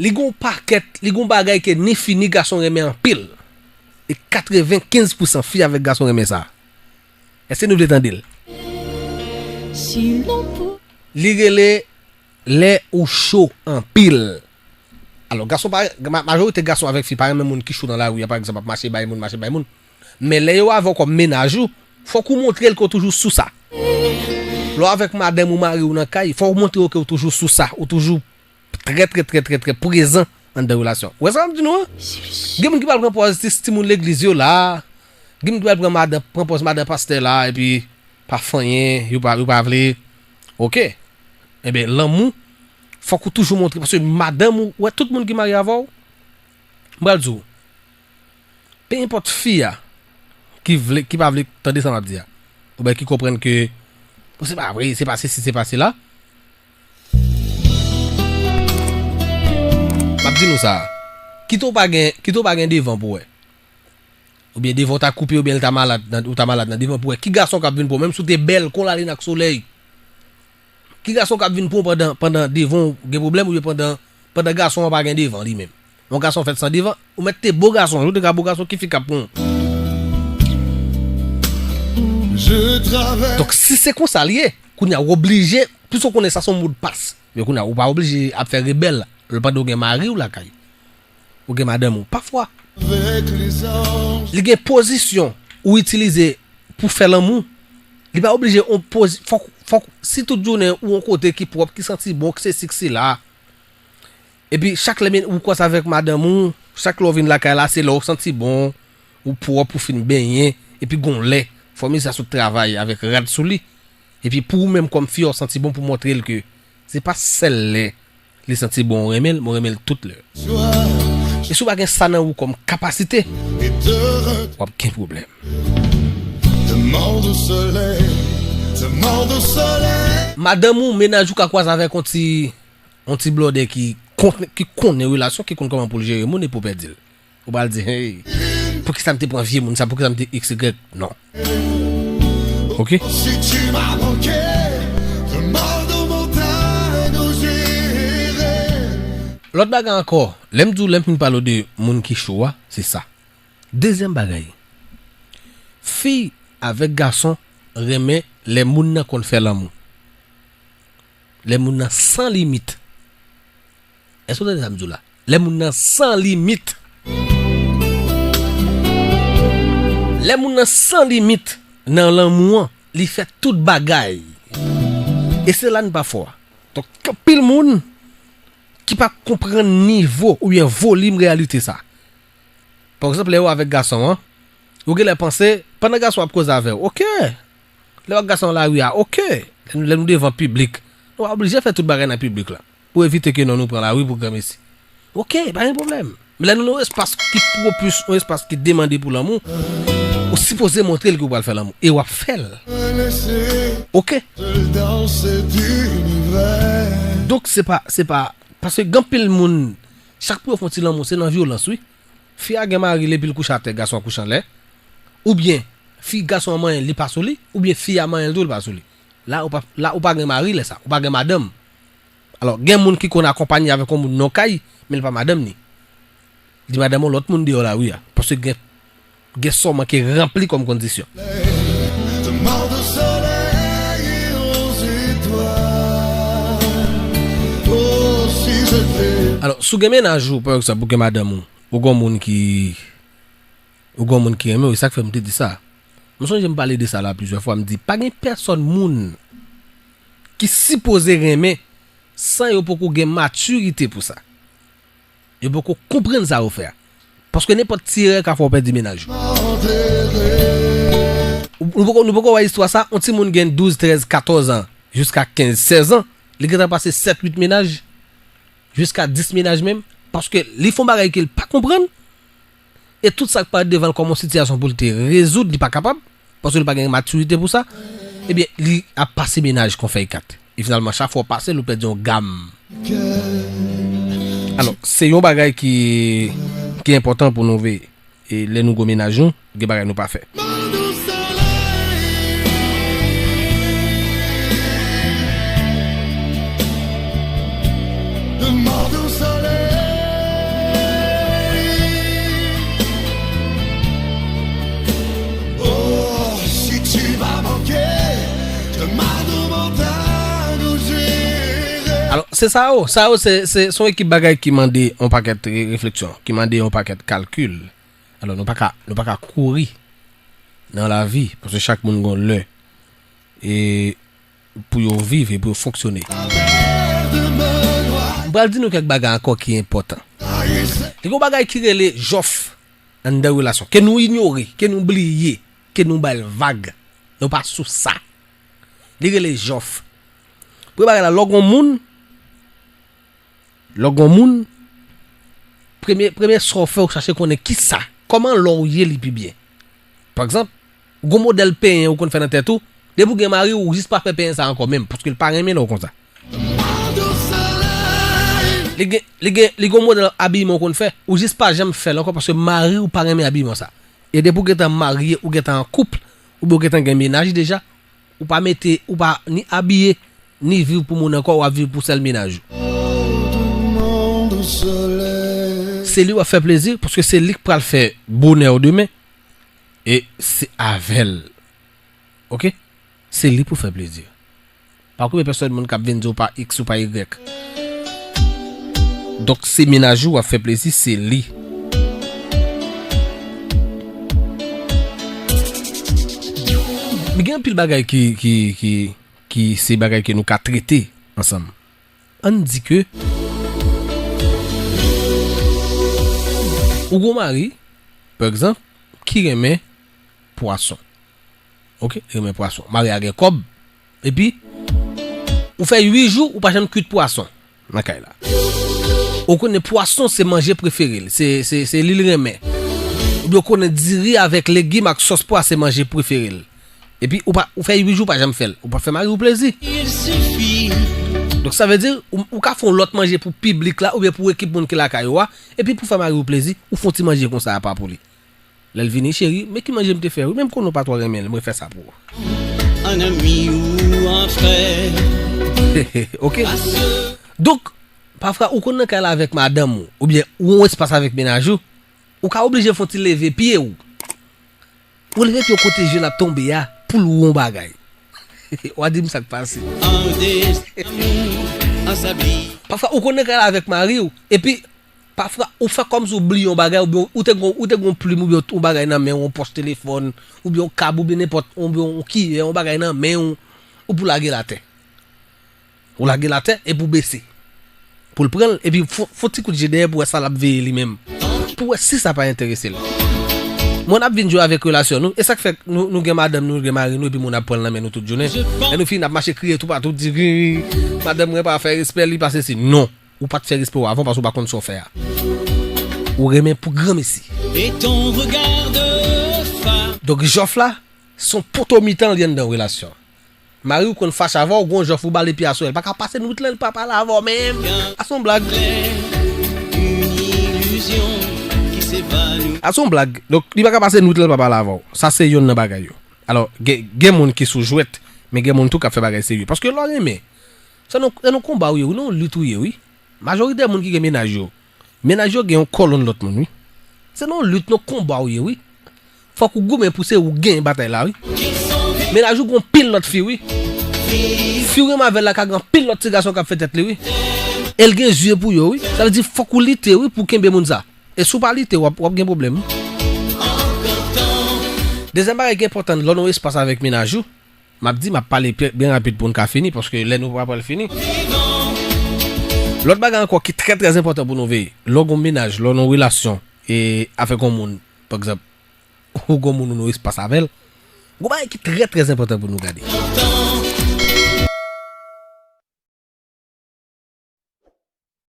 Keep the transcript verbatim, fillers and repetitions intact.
Li gon pakèt, li gon bagay ke ni fi ni gason renmen anpil. E katrevenkenz pousan fi avèk gason renmen sa. Èske nou vle tande l? Si l'on pou- Li rele lè ou cho anpil. Alò, gason pa, ma-, majorite gason avèk fi pa renmen moun ki cho nan lari a, pa egzanp, ap mache bay moun, mache bay moun. Men lè yo avè w kòm mennaj ou, fòk ou montre l ke w toujou sou sa. Lè w avèk madanm ou mari w nan kay, fòk ou montre yo ke w toujou sou sa, ou toujou trè, trè, trè, trè, trè prezan anndan relasyon. Ou wè sa m di nou an? Gen moun ki pral pran pòz ti, timoun legliz yo la. Gen moun ki pral pran madan, pran pòz madan pastè la, epi pa fè anyen, yo pa, yo pa vle. Oke. Enben, lanmou, fòk ou toujou montre, paske madanm ou, ou wè tout moun ki marye avè w, m pral di w, pe enpòt fi a ki vle, ki pa vle tande sa m ap di a, oubyen ki konprann ke, bon, se pa vre, se pa sesi, se pa sela, m ap di nou sa, kite w pa gen, kite w pa gen devan pou wè. Oubyen devan w ta koupe, oubyen l ta malad nan, ou ta malad nan devan pou wè ki gason k ap vin pran w, menm si w te bèl kon lalin ak solèy. Ki gason k ap vin pran w pandan, pandan devan w gen pwoblèm, oubyen pandan, pandan gason an pa gen devan li menm? Yon gason fèt san devan, ou mèt te bo gason, ou te ka bo gason, ki fi k ap pran w? Donk, si se konsa l ye, kounye a, w oblije, plis ou konnen sa se yon modpas. Men kounye a, ou pa oblije ap fè rebèl, lè pandan w gen mari w lakay. Ou gen madanm ou. Pafwa, li gen pozisyon ou itilize pou fè lanmou. Li pa oblije yon pozi-, fòk, fòk, si tout jounen ou yon kote ki pwòp, ki santi bon, ki sesi, ki sela. Epi chak lè men-, ou kwaze avèk madanm ou, chak lè w vin lakay la, se lè w santi bon, ou pwòp, ou fin benyen, epi gon lè, fò mizè a sot travay avèk rad sou li. Epi pou ou menm kòm fi a, w santi bon pou montre l ke se pa sèl lè li santi bon, ou renmen l, men w renmen l tout lè. E si w pa gen sa nan ou kòm kapasite, w ap gen pwoblèm. Madanm ou, mennaj ou ka kwaze avèk yon ti, yon ti blòdè ki kon-, ki konnen relasyon, ki konn kòman pou l jere moun epi w pèdi l. Ou pral di, hey, poukisa m te pran vye moun sa, poukisa m te X Y? Non. Oke? Lòt bagay ankò, lè m di w, lè m fin pale w de moun ki cho a, se sa. Dezyèm bagay, fi avèk gason renmen lè moun nan konn fè lanmou. Lè moun nan san limit. Èske w tande sa m di w la? Lè moun nan san limit. Lè moun nan san limit nan lanmou an, li fè tout bagay. E se la n pa fò a. Donk, gen anpil moun ki pa konprann nivo oubyen volim reyalite sa. Pa egzanp, lè w avèk gason an, ou genlè panse, pandan gason ap koze avè w, oke. Lè w ak gason nan lari a, oke. Lè nou, lè nou devan piblik, nou pa oblije fè tout bagay nan piblik la. Pou evite ke non nou pran lari pou granmesi. Oke, pa gen pwoblèm. Men lè nou nan yon espas ki pwopis, yon espas ki demande pou lanmou, ou sipoze montre l ke w pral fè lanmou. E w ap fè l. Oke. Donk, se pa, se pa, paske gen anpil moun, chak pou yo fè yon ti lanmou, se nan vyolans, wi. Fi a gen mari l epi l kouche atè, gason an kouche anlè. Oubyen, fi, gason an manyen l, li pa sou li. Oubyen, fi a manyen l tou, li pa sou li. La, ou pa, la, ou pa gen mari lè sa, ou pa gen madanm. Alò, gen moun ki konn akonpanye avèk yon moun nan kay, men l pa madanm ni. Li madanm yon lòt moun deyò lari a. Paske gen, gen sa w manke ranpli kòm kondisyon. Alò, si w gen mennaj ou, pa egzanp, ou gen madanm ou, ou gen yon moun ki, ou gen yon moun ki renmen w, e sa k fè m te di sa. M sonje m pale de sa la plizyè fwa, m di, pa gen pèsòn moun ki sipoze renmen san yo poko gen matirite pou sa. Yo poko konprann sa yo fè a. Paske nenpòt ti erè ka fè w pèdi mennaj ou. Ou, nou poko, nou poko wè istwa sa, yon timoun gen douz, trèz, katòz an, jiska kenz, sèz an, li gentan pase sèt, uit mennaj, jiska dis mennaj menm, paske li fè yon bagay ke l pa konprann, e tout sa k parèt devan l kòm yon sitiyasyon pou l te rezoud, li pa kapab, paske li pa gen matirite pou sa, ebyen, li ap pase mennaj kon fèy kat. E finalman, chak fwa w pase l, ou pèdi yon gam. Alò, se yon bagay ki, ki enpòtan pou nou veye. E lè nou gen mennaj nou, gen bagay nou pa fè. Se sa yo, sa yo se, se, se yon ekip bagay ki mande yon pakèt re-, refleksyon, ki mande yon pakèt kalkil. Alò, nou pa ka, nou pa ka kouri nan lavi, paske chak moun gen yon lè e pou yo viv e pou yo fonksyone. M pral di nou kèk bagay ankò ki enpòtan. Li gen yon bagay ki rele jòf anndan relasyon, ke nou inyore, ke nou bliye, ke nou ba l vag. Nou pa sou sa. Li rele jòf. Premye bagay la, lè w gen yon moun, lè w gen yon moun, premye, premye sa w fè, w chache konnen kisa, kòman lè w ye li pi byen. Pa egzanp, gwo modèl penyen ou konn fè nan tèt ou, depi w gen mari w, ou jis pa fè penyen sa ankò menm, paske l pa renmen lè w konsa. Li gen, li gen, li gen yon modèl abiyman ou konn fè, ou jis pa janm fè l ankò, paske mari w pa renmen abiyman sa. E depi w gentan marye, ou gentan an koup, oubyen w gentan gen mennaj deja, ou pa mete, ou pa ni abiye, ni viv pou moun ankò, w ap viv pou sèl mennaj ou. Se li w ap fè plezi, paske se li k pral fè bonè w demen. E se avè l. Oke? Se li pou fè plezi. Pa okipe pèsòn moun k ap vin di w pa X ou pa Y. Donk, se mennaj ou w ap fè plezi, se li. Men gen anpil bagay ki, ki, ki, ki se bagay ke nou ka trete ansanm. Ann di ke ou gon mari, pa egzanp, ki renmen pwason. Oke, li renmen pwason. Mari a gen kòb. Epi, ou fè uit jou, ou pa janm kwit pwason nan kay la. Ou konnen pwason se manje prefere l, se, se, se li l renmen. Oubyen ou konnen diri avèk legim ak sòs pwa se manje prefere l. Epi ou pa, ou fè uit jou ou pa janm fè l. Ou pa fè mari w plezi. Donk sa vle di, ou, ou ka fè yon lòt manje pou piblik la, oubyen pou ekip moun ki lakay ou a, epi pou fè mari w plezi, ou fè yon ti manje konsa apa pou li. Lè l vini, cheri, men ki manje m te fè wi, menm konnen w pa twò renmen l, mwen fè sa pou ou. An ami ou an frè. Oke? Donk, pafwa, ou konn nan kay la avèk madanm ou, oubyen ou yon espas avèk mennaj ou, ou ka oblije fè yon ti leve pye w. Ou leve pye w kote je l ap tonbe a, pou l wè yon bagay. W a di m sa k pase. An dezamou, an sabli. Pafwa, ou konn nan kay la avèk mari w, epi pafwa, ou fè kòmsi w bliye yon bagay, oubyen ou te gon, ou te gon plim, oubyen yon bagay nan men w, yon pòch telefòn, oubyen yon kab, oubyen nenpòt, oubyen yon kiyè, yon bagay nan men w, ou pou lage l atè. Ou lage l atè epi w bese. Pou l pran l, epi fon, fon ti kout je dèyè pou wè sa l ap veye li menm. Pou wè si sa pa enterese l. Mwen ap vin jwe avèk relasyon nou, e sa k fè nou, nou gen madanm nou, nou gen mari nou, epi moun ap pran l nan men nou tout jounen. Lè nou fini, n ap mache kriye toupatou, di, "Wi, wi, madanm mwen pa fè respè, li pa sesi." Non. Ou pa t fè respè w avan paske ou pa konn sa w fè a. Ou renmen pou granmesi. Et ton regard de femme. Donk, jòf la, se yon poto mitan li anndan relasyon. Mari w konn fache avè w, gon jòf ou ba l epi aswè, li pa ka pase nwit lan, li pa pale avè w menm. A se yon blag. Une illusion qui s'évanouit. A se yon blag. Donk, li pa ka pase nwit lan, li pa pale avè w. Sa se yonn nan bagay yo. Alò, gen, gen moun ki sou jwèt, men gen moun tou k ap fè bagay serye. Paske lè w renmen, se nan, se nan konba ou ye, wi, nan yon lit ou ye, wi. Majorite moun ki gen mennaj yo, mennaj yo gen yon kòlonn lòt moun, wi. Se nan yon lit, nan konba ou ye, wi. Fòk ou goumen pou se ou genyen batay la, wi. Mennaj ou gon pil lòt fi, wi. Fi w renmen avè l la ka gen pil lòt ti gason k ap fè tèt li, wi. E l gen zye pou yo, wi. Sa vle di fòk ou lite, wi, pou kenbe moun sa. E si w pa lite, w ap, w ap gen pwoblèm, wi. Dezyèm bagay ki enpòtan, lè w nan yon espas avèk mennaj ou, m ap di, m ap pale byen rapid pou n ka fini, paske lè nou pa pral fini. Lòt bagay ankò ki trè, trè enpòtan pou nou veye, lè w gen yon mennaj, lè w nan yon relasyon, e avèk yon moun, pa egzanp, ou gen yon moun ou nan yon espas avè l, gon bagay ki trè, trè enpòtan pou nou gade.